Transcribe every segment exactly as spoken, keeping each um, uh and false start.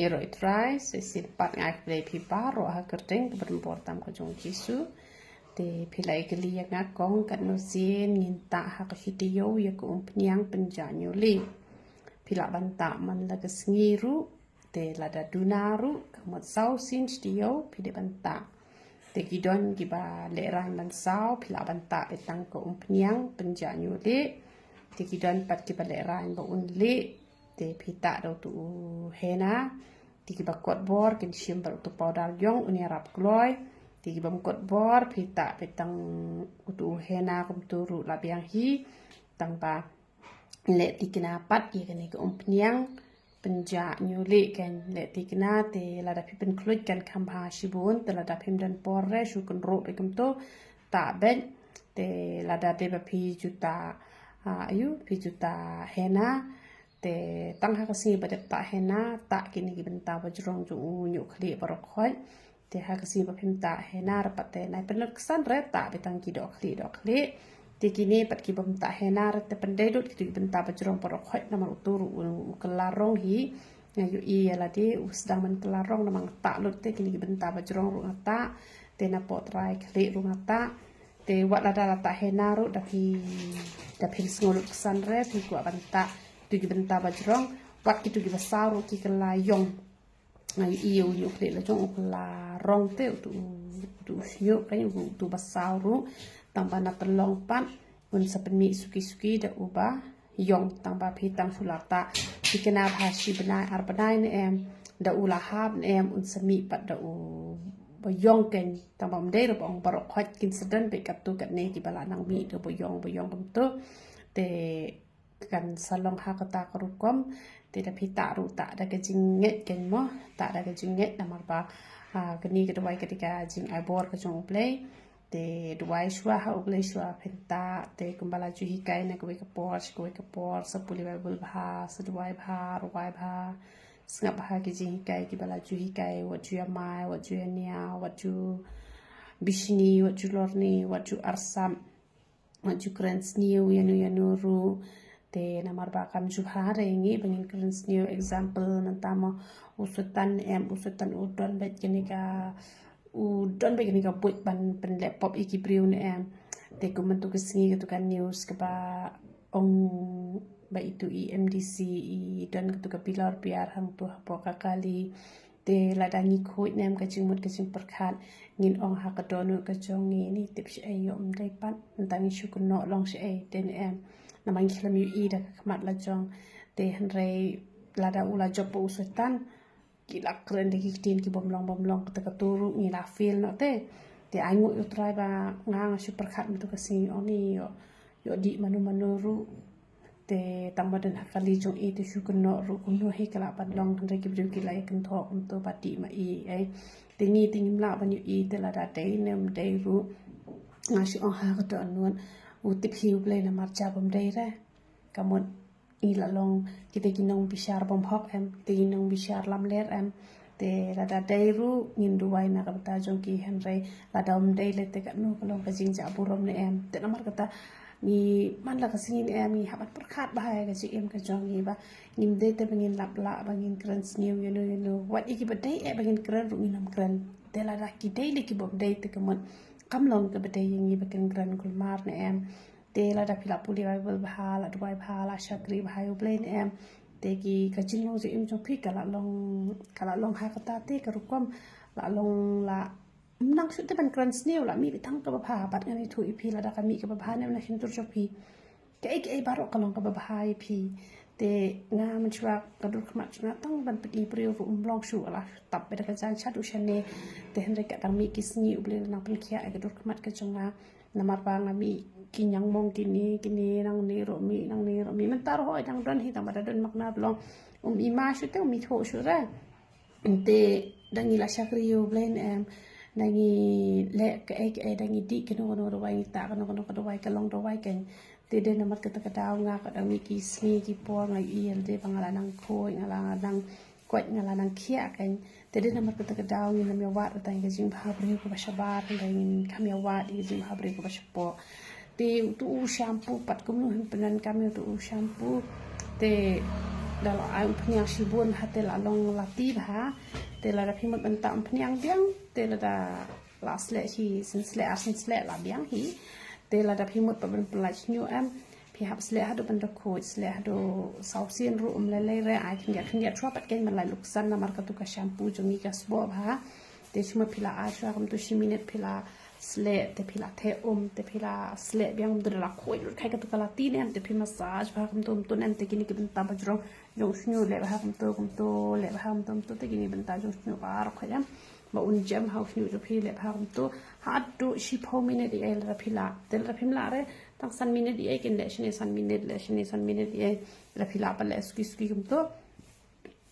Ïaroh i Trai, sa shisien pat nga ai khublei phi baroh ha ka kyrteng kaba donbor tam ka jong u Jisu. Te phi la ïakylli ïa nga kong katno sien ngin tah ha ka shi taïew ïa ka umphniang pynjah hynñiewleh. Phi lah ban tah man la ka sngi ruh, te lada duna ruh, ka mut saw sien shi taïew phi dei ban tah. Te ki don kiba lehraiñ ban saw, phi lah ban tah beit tang ka umphniang pynjah hynñiewleh. Te ki don pat kiba lehraiñ ba un leh, te phi tah da utu u henna. Te kiba kot bor kin shim bad utu u powder ïong un ïarap kloi. Te kibym kot bor phi tah beit tang utu u henna kumtu ruh la biang hi. Tang ba leh thikna pat ïa kane ka umphniang pynjah hynñiewleh, kan leh thikna. Te lada phi pynkhluit kan kham bha shibun, te lada phim don por re shu kynroh beit kumtu, tah beit. Te lada dei ba phi ju tah, ah, aïu, phi ju tah henna, te tang ha ka sngi ba dep tah henna, tah kine ki bynta ba jrong jong u hynñiewkhlieh baroh khoit. Te ha ka sngi ba phim tah henna re pat te nai pynlut ksan re, tah beit tang ki dohkhlieh dohkhlieh. Te kine pat kibym tah henna re te pyndei lut kito ki bynta ba jrong baroh khoit, namar utu ruh u, u kylla rong hi. Nga ïohi ïa lade u sdang ban kylla rong, namar nga tah lut te kine ki bynta ba jrong ruh nga tah. Te napoh trai khlieh ruh nga tah. Te wat lada la tah henna ruh, da phi, da phim sngew lut ksan re, phi kwah ban tah kito ki bynta ba jrong, wat kito kiba saw ruh ki kylla ïong. Nga ïohi ïa u hynñiewkhlieh la jong u kylla rong te utu, utu u shñiuh, kan utu ba saw ruh. Tang ba na tynlong pat un sa pynmih suki suki da uba ïong. Tang ba phi tang shu la tah thikna bha shi bnai ar bnai ne em, da u la hap ne em, un sa mih pat da uba ïong, kan. Tang ba ym dei re ba ong baroh khoit kin sa don beit katto katne kiba la nang mih da uba ïong, uba ïong kumtu. Te kan sa long ha kata ka rukom. Te da phi tah ruh, tah da ka jingngeit, kan mo, tah da ka jingngeit, namar ba, ah, kane ka duwai ka dei ka jingai bor ka jong U Blei. Te duwai shuwa ha U Blei shuwa phin tah. Te kumba la ju hikai na kawei ka por sha kawei ka por, sa pule Baibl bha, sa duwai bha, rwai bha, sngap bha ki jinghikai kiba la ju hikai, wat ju ïamai, wat ju ïania, wat ju bishni, wat ju lorni, wat ju arsap, wat ju kren sniew ïano ïano ruh. Te namar ba kam ju bha re ngi ba ngin kren sniew. Example, mynta mo u Soitan ne em, u Soitan u don beit kane ka, u don beit kane ka buit ban pynleh pop ïa ki briew ne em. Te kum mynta ka sngi katu ka news kaba ong ba itu i M D C i don katu ka bilor biar hangtu hapoh ka kali. Te lada ngi khuid ne em ka jingmut ka jingpyrkhat, ngin ong ha ka dohnud ka jong ngi, ni tip shaei, ïoh ym dei pat, mynta ngi shu kynnoh long shaei te ne em. Namar ngi khlem ïohi da ka khmat la jong. Te hynrei lada u la jop ba u Soitan, ki la kren da ki ktien ki bym long bym long, kata katu ruh ngi la fail noh te. Te ai nguh ïa U Trai ba nga, nga shu pyrkhat mynta ka sngi, ong ni ïoh, ïoh dih mano mano ruh. Te tang ba don ha kali jong i te shu kynnoh ruh kumno hi ka lah ban long, hynrei ki briew ki la ïa kynthoh kumto ba dih ma i ei. Te ngi te ngim lah ban ïohi te lada dei ne ym dei ruh. Nga shu ong ha ka dohnud, u tip hi U Blei namar jia bym dei re. Ka mut ngi la long kita ki nongbishar bymhok em, kita ki nongbishar lamler em. Te lada dei ruh ngin duwai na ka bynta jong ki, hynrei lada ym dei lei te katno ka long ka jingjah burom ne em. Te namar kata ngi man la ka sngi ne em ngi hap ban pyrkhat bha ïa ka jingim ka jong ngi ba ngim dei te ba ngin lap lah ba ngin kren sniew ïano ïano. Wat ïa kiba dei eh ba ngin kren ruh ngin ym kren. Te lada ki dei lei ki bym dei te ka mut kam long kaba dei ïa ngi ba kin kren kulmar ne em. Te lada phi la pule Baibl bha, la duwai bha, la shakri bha ïa U Blei ne em, te ki ka jinglong jingim jong phi ka la long, ka la long ha kata te ka rukom, la long la ym nang shuh te ban kren sniew, la mih beit tang kaba bha. Bad ngan ïathuh ïa phi, lada ka mih kaba bha ne em na shyntur jong phi, kaei kaei baroh ka long kaba bha ïa phi. Te nga mynshuwa ka dur khmat jong nga tang ban pyni briew ruh ym long shuh, la tap beit da ka jaiñ shaduh shane. Te hynrei ka dang mih ki sngi U Blei la nang pynkhiah ïa ka dur khmat ka jong nga. Namar ba nga mih ki ñiangmong kine kine, nangne ruh mih, nangne ruh mih. Mynta ruh hooid dang don hi, tang ba da don makna ba long. Um i ma shuh te um ithuh shuh re. Te da ngi la shakri ïa U Blei ne em, da ngi leh kaei kaei, da ngi dih kano kano ka dawai, ngi tah kano kano ka dawai, ka long dawai kan. Te dei namar kata ka daw nga ka dang mih ki sngi ki por nga ïohi ïa lade ba nga la nang khuid, nga la nang koit, nga la nang khiah kan. Te dei namar kata ka daw ngin ym ïawad tang ïa ka jingbha briew kaba shabar, hynrei ngin kham ïawad ïa ka jingbha briew kaba shapoh. Te utu u shampoo pat kumno ngin pyndonkam ïa utu u shampoo. Te Da la ai umphniang shibun ha te la long lati bha. Te lada phi mut ban tah umphniang biang, te lada la sleh hi, sien sleh ar sien sleh la biang hi. Te lada phi mut pat ban pynlait shñiuh em, phi hap sleh haduh ban da khuid, sleh haduh saw sien ruh um lei lei re, ai khyndiat khyndiat shuwa pat kein ban lait luksan namar katu ka shampoo jong ngi ka sboh bha. Te shu mut phi la ai shuwa kumtu shi minit phi la sleh, te phi la theh um, te phi la sleh biang kumtu da la khuid lut khai katu ka lati ne em, te phi massage bha kumtu kumtu ne em, te kine ki bynta ba jrong jong u shñiuh leh bha kumtu kumtu, leh bha kumtu kumtu, te kine ki bynta jong u shñiuh baroh khoit em. Ba un jem ha u shñiuh jong phi leh bha kumtu. Haduh shiphew minit ïa lada phi lah. Te lada phim lah re, tang san minit ïa kin leh shane san minit, leh shane san minit ïa lada phi lah pat leh suki suki kumtu.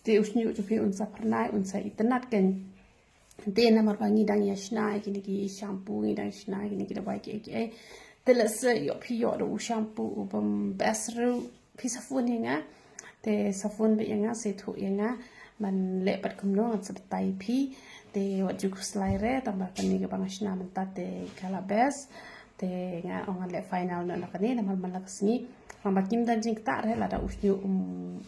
Te u shñiuh jong phi un sa phyrnai, un sa itynnad kein. Te namar ba ngi dang ïa shna ïa kine ki shampoo, ngi dang shna ïa kine ki dawai kiei kiei. Te lehse ïoh phi ïoh da u shampoo u bym best ruh, phi sa phone ïa nga. Te sa phone beit ïa nga, sa ïathuh ïa nga ban leh pat kumno, ngan sa batai phi. Te wat ju khuslai re, tang ba kane kaba nga shna mynta te ka la best. Te nga ong ngan leh final noh na kane namar man la ka sngi. Tang ba kim don jingktah re lada u shñiuh um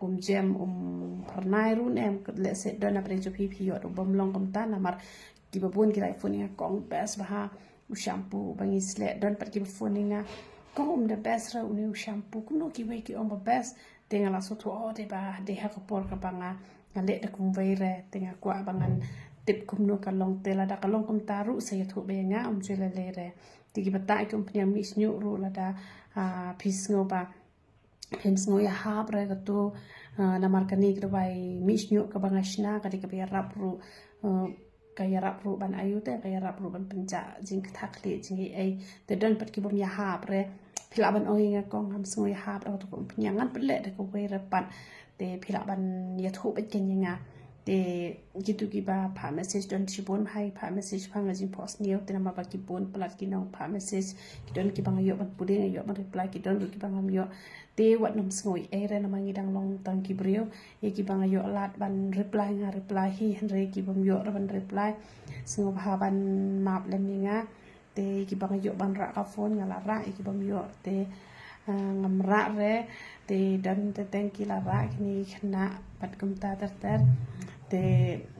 um jem, um phyrnai ruh ne em, lehse don na pdeng jong phi phi ïoh ruh bym long kumta namar kiba bun ki la phone ïa nga kong best bha u shampoo ba ngi sleh, don pat kiba phone ïa nga kong um da best re une u shampoo, kumno kiwei ki ong ba best. Te nga la sngewthuh, oh, dei ba dei ha ka por kaba nga nga leh da kumwei re, te nga kwah ba ngan tip kumno ka long, te lada ka long kumta ruh sa ïathuh beit ïa nga, um ju lei lei re. Te kiba tah ki umphniang mih shñiuh ruh lada, ah, phi sngew ba phim sngew ïahap re katu, ah, namar kane ka dawai mih shñiuh kaba nga shna ka dei kaba ïarap ruh, ah, ka ïarap ruh ban ayu te ka ïarap ruh ban pynjah jingktah khlieh jingaiei. Te don pat ki bym ïahap re, phi lah ban ong ïa nga kong ngam sngew ïahap da katu ka umphniang, ngan pynleh da kawei re pat. Te phi lah ban ïathuh beit kein ïa nga. Te kitu kiba phah message don shibun bha, phah message bha nga jingphohsniew, te namar ba ki bun palat ki nongphah message, ki don kiba nga ïoh ban pule, nga ïoh ban reply, ki don ruh kiba ngam ïoh. Te wat nym sngew ei ei re namar ngi dang long tang ki briew. Ïa kiba nga ïoh lad ban reply nga reply hi, hynrei ki bym ïoh re ban reply, sngewbha ban map lem ïa nga. Te ïa kiba nga ïoh ban rah ka phone nga la rah, ïa ki bym ïoh te, ah, ngam rah re. Te don teng teng ki la rah kine ki khynnah bad kumta ter ter. Te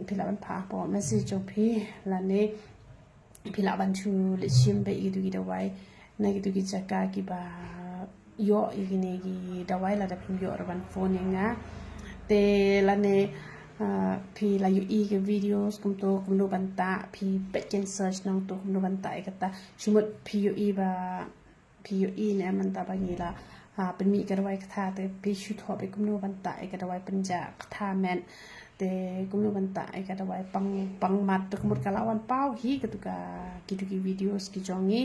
phi lah ban phah hapoh message jong phi lane phi lah ban shu leit shim beit ïa kitu ki dawai na kitu ki jaka kiba ïoh ïa kine ki dawai lada phim ïoh ruh ban phone ïa nga. Te lane, ah, phi la ïohi ki videos kumto kumno ban tah, phi peit kein search nangto kumno ban tah ïa kata. Shu mut phi ïohi ba phi ïohi ne em mynta ba ngi la, ah, pynmih ka dawai kata, te phi shu thoh beit kumno ban tah ïa ka dawai pynjah kata met. Te kumno ban tah ïa ka dawai pang pang mat, te ka mut ka la wan paw hi katu ka, kitu ki videos ki jong ngi.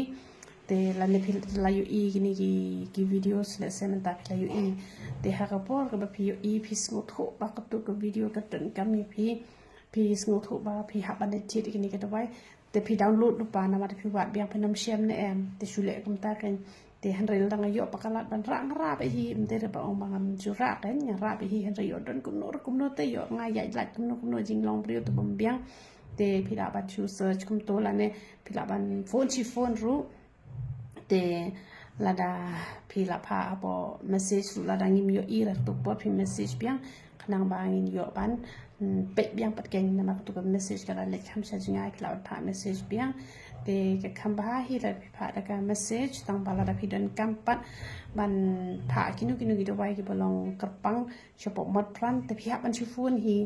Te lane phi la ïohi kine ki, ki videos, lehse mynta phi la ïohi. Te ha ka por kaba phi ïohi phi sngewthuh ba katu ka video ka donkam ïa phi. Phi sngewthuh ba phi hap ban leit thied ïa kine ki dawai. Te phi download lypa namar phi wad biang phin ym shem ne em. Te shu leh kumta kein. Te hynrei lada nga ïoh palat ban rah nga rah beit hi, ym dei re ba ong ba ngam ju rah kein, nga rah beit hi, hynrei ïoh don kumno re kumno te ïoh nga ïaid lait kumno kumno jinglong briew te bym biang. Te phi lah ban shu search kumto lane phi lah ban phone shi phone ruh. Te lada phi la phah hapoh message ruh lada ngim ïohi re katu por phi message biang khnang ba ngin ïoh ban, mm, peit biang pat kein namar katu ka message ka la leit kham sha jngai, phi lah ban phah message biang. Te ka kham bha hi lada phi phah da ka message, tang ba lada phi donkam pat ban phah kino kino ki dawai kiba long kyrpang shapoh mot pran te phi hap ban shu phone hi.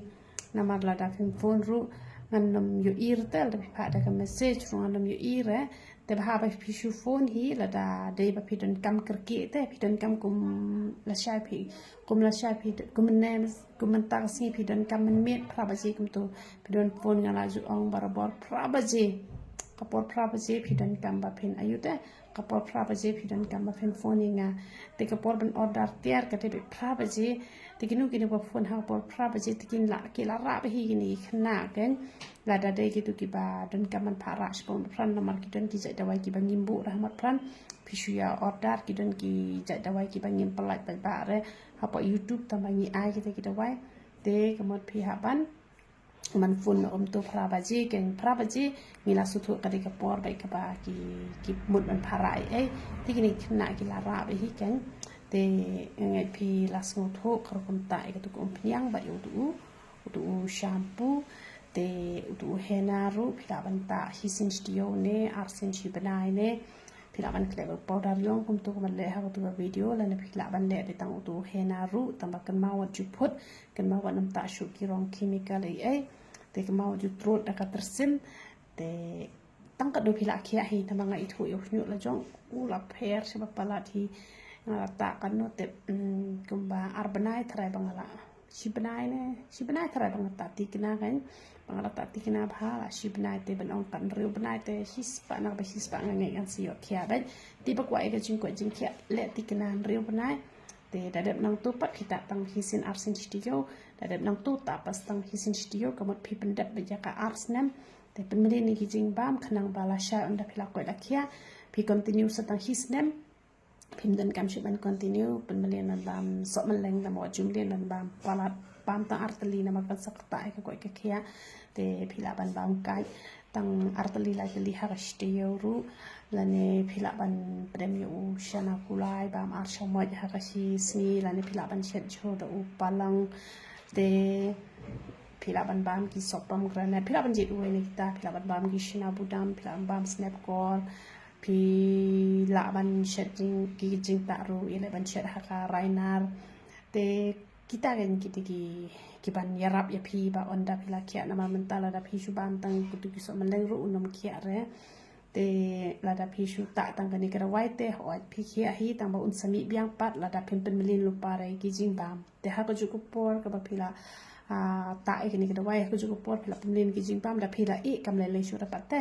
Namar lada phim phone ruh ngan ym ïohi re, te lada phi phah da ka message ruh ngan ym ïohi re. Te bha ba phi shu phone hi lada dei ba phi donkam kyrkieh, te phi donkam kum lashai phi, kum lashai phi, kum ne, kum mynta ka sngi phi donkam mynmiet phra baje kumto. Phi don phone nga la ju ong barabor phra baje. Ka por phra baje phi donkam ba phin ayu te. Ka por phra baje phi donkam ba phin phone ïa nga. Te ka por ban order tiar ka dei beit phra baje. Te kino kino ba phone ha ka por phra baje te kin la, ki la rah beit hi kine ki khynnah kein. Lada dei kitu kiba donkam ban phah rah shapoh mot pran namar ki don ki jait dawai kiba ngim buh rah mot pran. Phi shu ïa order, ki don ki jait dawai kiba ngim pynlait paidbah re hapoh YouTube tang ba ngi ai kita ki dawai. Te ka mut phi hap ban ban phone noh kumto phra baje kein, phra baje ngi la sngewthuh ka dei ka por beit kaba ki, ki mut ban phah rah ei ei. Te kine ki khynnah ki la rah beit hi kein. Te nga ngeit phi la sngewthuh ka rukom tah ïa katu ka umphniang bad ïa utu u, utu u shampoo. Te utu u henna ruh phi lah ban tah shisien shi taïew ne arsien shi bnai ne. Phi lah ban khleh bad powder ïong kumtu kumba leh ha katu ka video, lane phi lah ban leh beit tang utu u henna ruh, tang ba kynmaw wat ju phut, kynmaw wat nym tah shuh ki rong chemical ei ei. Te kynmaw wat ju trud da ka tyrsim. Te tang katno phi lah khiah hi, tang ba nga ithuh ïa u shñiuh la jong u la pher shaba palat hi. Nga la tah katno te, mm, kumba ar bnai tharai ba nga la, shi bnai ne, shi bnai tharai ba nga tah tikna kan. Ba nga la tah tikna bha la shi bnai te, ban ong kat hynriew bnai te shispah, na kaba shispah nga ngeit ngan sa ïoh khiah beit. Te ba kwah ïa ka jingkoit jingkhiah leh tikna hynriew bnai. Te da dep nangtu pat phi tah tang shisien arsien shi taïew, da dep nangtu tah pat tang shisien shi taïew, ka mut phi pyndep beit ïa ka ar snem. Te pynmlien ïa ki jingbam khnang ba lashai ynda phi la koit la khiah, phi continue sa tang shi snem. Phim donkam shuh ban continue, pynmlien ban bam sohmylleng, namar wat ju mlien ban bam palat, bam tang ar tylli namar kan sa kyrtah ïa ka koit ka khiah. Te phi lah ban bam kait tang ar tylli lai tylli ha ka shi taïew ruh, lane phi lah ban pdem ïa u shana kulai bam ar shamoit ha ka shi sngi, lane phi lah ban shet jhur da u palang. Te phi lah ban bam ki soh pomegranate, phi lah ban jied uwei na kita, phi lah ban bam ki shana budam, phi lah ban bam snep kor, phi lah ban shet jing, ki jingtah ruh, ïa leh ban shet ha ka rainar. Te kita kan kita ki, ki ban ïarap ïa phi ba ynda phi la khiah, namar mynta lada phi shu bam tang kutu ki sohmylleng ruh un nym khiah re. Te lada phi shu tah tang kane ka dawai te hooid phi khiah hi, tang ba un sa mih biang pat lada phim pynmlien lypa re ki jingbam. Te ha kajuh ka por kaba phi la, ah, tah ïa kane ka dawai, ha kajuh ka por phi la pynmlien ki jingbam, da phi la ïeh kam lei lei shuh re pat te.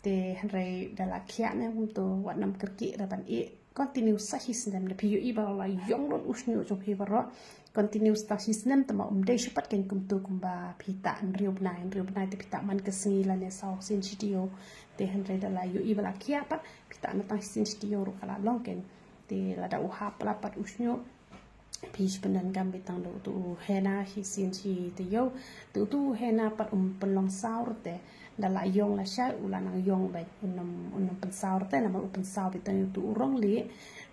Te hynrei da la khiah ne kumtu wat nym kyrkieh re ban ïeh. Continue sa shi snem, da phi ïohi ba la ïong lut u shñiuh jong phi baroh. Continue sa shi snem, tang ba um dei shuh pat kan kumtu kumba phi tah hynriew bnai, hynriew bnai te phi tah man ka sngi lane saw sien shi taïew. Te hynrei da la ïohi ba la khiah pat, phi tah na tang shisien shi taïew ruh ka la long kan. Te lada u hap palat pat u shñiuh, phi shu pyndonkam beit tang da utu u henna shisien shi taïew. Te utu u henna pat um pynlong saw re te, da la ïong lashai u la nang ïong beit, un nym, un nym pynsaw re te, namar u pynsaw beit tang ïa utu u rong lieh.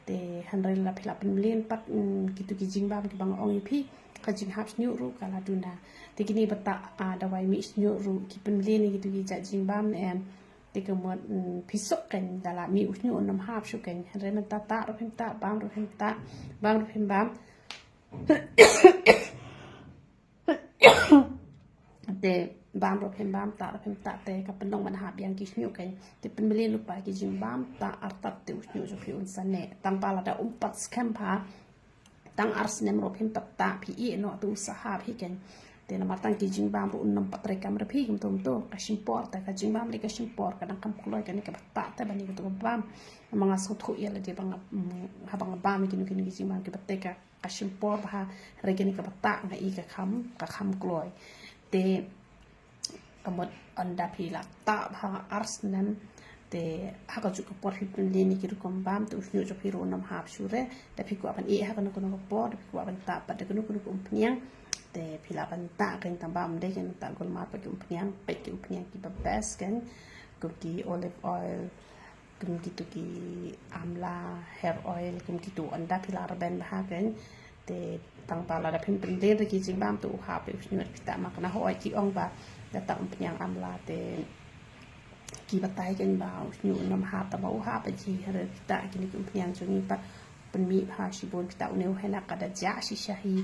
Te hynrei lada phi la pynmlien pat, mm, kitu ki jingbam kiba nga ong ïa phi, ka jinghap shñiuh ruh ka la duna. Te kine ba tah, ah, dawai mih shñiuh ruh ki pynmlien ïa kitu ki jait jingbam ne em. Te ka mut, mm, phi suk kan da la mih u shñiuh un nym hap shuh kan. Hynrei mynta tah ruh phim tah, bam ruh phim tah, bam ruh phim bam. Te bam ruh phim bam, tah ruh phim tah, te ka pynlong ban hap biang ki shñiuh kan. Te pynmlien lypa ki jingbam, tah artat te u shñiuh jong phi un sa neh. Tang ba lada um pat skhem bha, tang ar snem ruh phim pat tah, phi ïeh noh te u sa hap hi kan. Te namar tang ki jingbam ruh un nym pat treikam re phi kumtu kumtu. Ka shim por, te ka jingbam lei ka shim por, ka dang kam kloi kane kaba tah te ban ïa katu ka bam. Namar nga sngewthuh ïa lade ba nga, mm, haba nga bam ïa kino kino ki jingbam kiba teh ka, ka shim por bha, hynrei kane kaba tah nga i ka kham, ka kham kloi. Te ka mut ynda phi la tah bha ar snem, te ha kajuh ka por phi pynlien ïa ki rukom bam, te u shñiuh jong phi ruh un nym hap shuh re. Da phi kwah ban ïeh ha kano kano ka por, da phi kwah ban tah pat da kano kano ka umphniang, te phi lah ban tah kan, tang ba ym dei kan tah golmar pat ki umphniang, peit ki umphniang kiba best kan, kum ki olive oil, kum kitu ki amla hair oil, kum kitu ynda phi la rben bha kan. Te tang ba lada phim pynlien re ki jingbam te u hap u shñiuh, phi tah ma kane hooid ki ong ba da tah umphniang amla te ki batai kan ba u shñiuh un nym hap, tang ba u hap ji, hynrei phi tah kine ki umphniang jong ngi pat pynmih bha shibun, phi tah une u henna ka da jah shisha hi.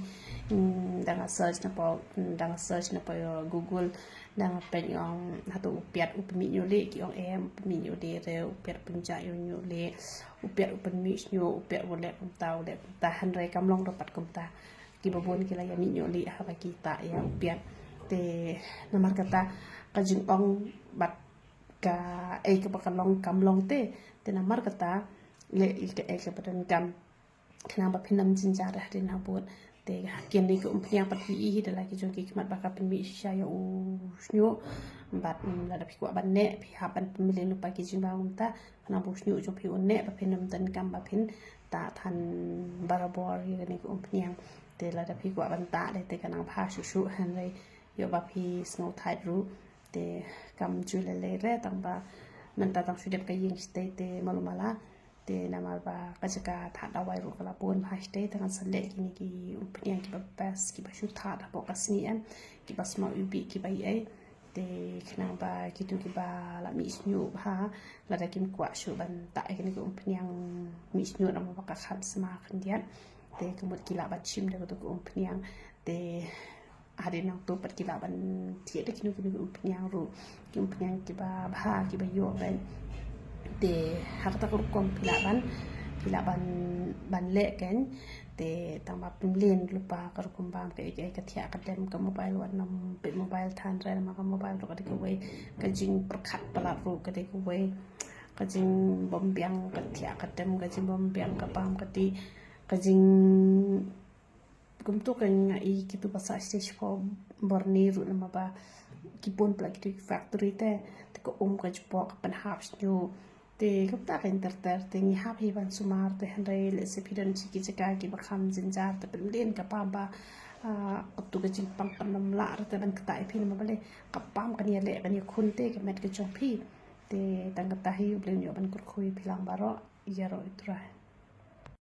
Hmm, da nga search na pdeng, hmm, da nga search na pdeng Google, da nga peit ong hato u piat u pynmih ñiuhlieh, ki ong em, u pynmih ñiuhlieh re, u piat u pynjah ïa u ñiuhlieh, u piat u pynmih shñiuh, u piat u leh kumta, u leh kumta, hynrei kam long ruh pat kumta. Kiba bun ki la ïa mih ñiuhlieh haba ki tah ïa u piat. Te namar kata ka jingong bad kaei kaba ka long kam long te. Te namar kata leh ïa kaei kaba donkam khnang ba phin ym jynjar hadien habud. Te kine ki umphniang pat phi i hi da la ki jong ki khmat ba ka pynmih shisha ïa u shñiuh. Bad, mm, lada phi kwah ban neh, phi hap ban pynmlien lypa ki jingbam kumta, khnang ba u shñiuh jong phi un neh, ba phin ym donkam ba phin tah than barabor ïa kine ki umphniang. Te lada phi kwah ban tah de te ka nang bha shuh shuh, hynrei ïoh ba phi sngewthait ruh. Te kam ju lei lei re, tang ba mynta tang shu dep ka ïing shatei te malu mala. Te namar ba ka jaka thad dawai ruh ka la bun bha shatei, te ngan sa leh kine ki umphniang kiba best, kiba shu thad hapoh ka sngi em, kiba sma u bih kiba ïai. Te khnang ba kitu kiba la mih shñiuh bha, lada kim kwah shuh ban tah ïa kine ki umphniang mih shñiuh namar ba ka kham sma khyndiat, te ka mut ki lah ban shim da katu ka umphniang. Te hadien nangtu pat ki lah ban thied da kino kino ki umphniang ruh, ki umphniang kiba bha kiba ïoh ban. Te ha kata ka rukom phi lah ban, phi lah ban, ban leh kein. Te tang ba phim leh lypa ka rukom bam kaei kaei, ka thiah ka dem ka mobile, wat nym peit mobile than re, namar ka mobile ruh ka dei kawei ka jingpyrkhat palat ruh, ka dei kawei ka jingbym biang ka thiah ka dem, ka jingbym biang ka bam ka dih, ka jing kumtu ka nga i kitu ba sah stage four bor ni ruh namar ba ki bun palat kitu ki factory te, te ka um ka jpoh ka pynhap shñiuh. Te kumta ka ter ter te ngi hap hi ban sumar te, hynrei lehse phi don shi ki jaka kiba kham jynjar te pynlien ka bam ba, ah, katu ka jingpang kan ym lah re te ban ktah ïa phi namar balei ka bam kan ïaleh kan ïakhun te ka met ka jong phi. Te tang kata hi, U Blei un ïoh ban kyrkhu ïa phi lang baroh, ïaroh ïa U Trai.